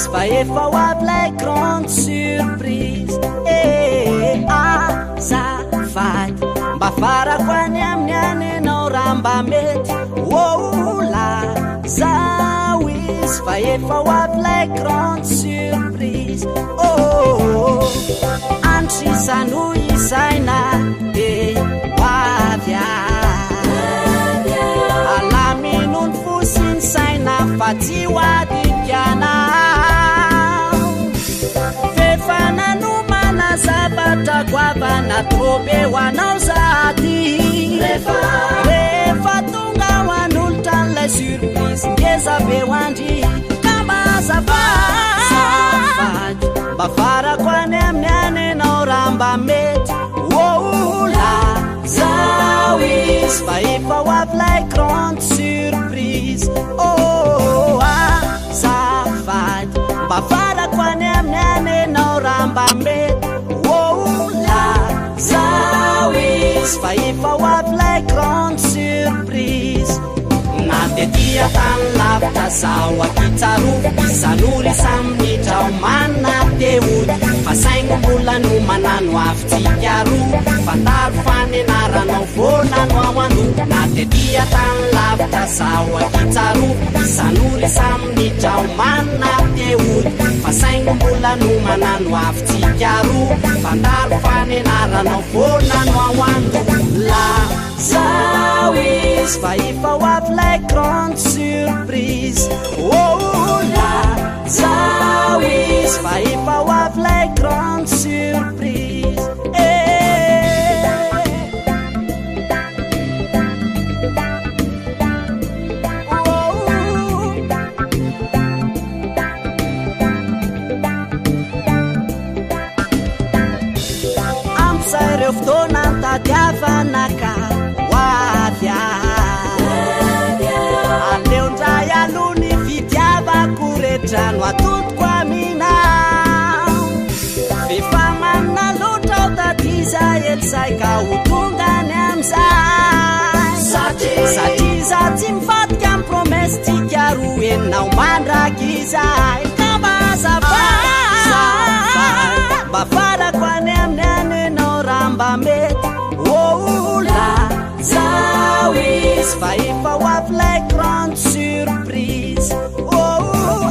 izy fa efa ho avy lay grande surprise eh. Azafady, mba farako any aminy any ianao raha mba mety. Oh, lazao izy fa efa ho avy lay grande surprise. Oh, andro sisa no isaina de ho avy alamino ny fo sy ny saina fa tsy ho adikana fefa nanomana zavatra goavana trop be ho anao zady. Rehefa tonga ho anolotra n'ilay surprise ngeza be ho andry ka mba azafady, mba farako any aminy any ianao raha mba mety. Oh, lazao izy fa efa ho avy lay grande surprise. Oh, azafady, mba farako any aminy any ianao raha mba mety. Oh, lazao izy fa efa ho avy lay grande surprise. Na de tia tany lavitra zaho akitsaro isan'ory samy manina teody fa saingo mbola no manano avitsika roa fantaro fa ny anaranao foana no ao ando. Na de tia tany lavitra zaho akitsaro isan'ory samy manina teody fa saingo mbola no manano avitsika roa fantaro fa ny anaranao foana no ao ando. Lazao izy fa efa ho avy lay grande surprise. Oh, lazao izy fa efa ho avy lay grande surprise eh. Oh. Ampy ireo fotoana nitadiavana ka ho avy aleo ndray aloha ny fitiavako rehetra no atodiko amina fefa manina loatra ao tatiza ely ka ho tonga any amizay satria za tsy mivadika amy promesse tsika roa enao mandrakizay ka mba azafady, mba farako any aminy any ianao raha mba mety. Oh, lazao izy fa efa ho avy lay grande surprise. Oh,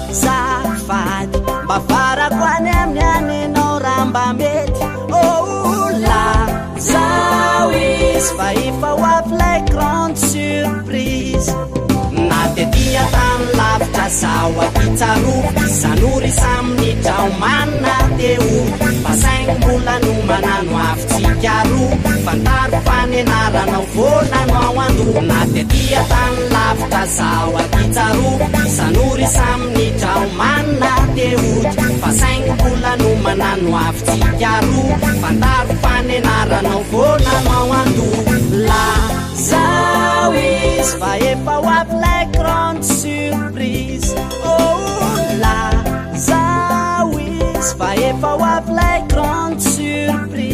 azafady, mba farako any aminy any ianao raha mba mety. Oh, lazao izy fa efa ho avy lay grande surprise. Na de tia tany lavitra zaho akitsaro isan'ory samy manina teo fa saingo mbola no manano avitsika roa fantaro fa ny anaranao foana no ao ando. Na de tia tany lavitra zaho akitsaro isan'ory samy manina teo fa saingo mbola no manano avitsika roa fantaro fa ny anaranao foana no ao ando. Lazao izy fa efa ho avy lay grande surprise. Oh, lazao izy fa efa ho avy lay grande surprise.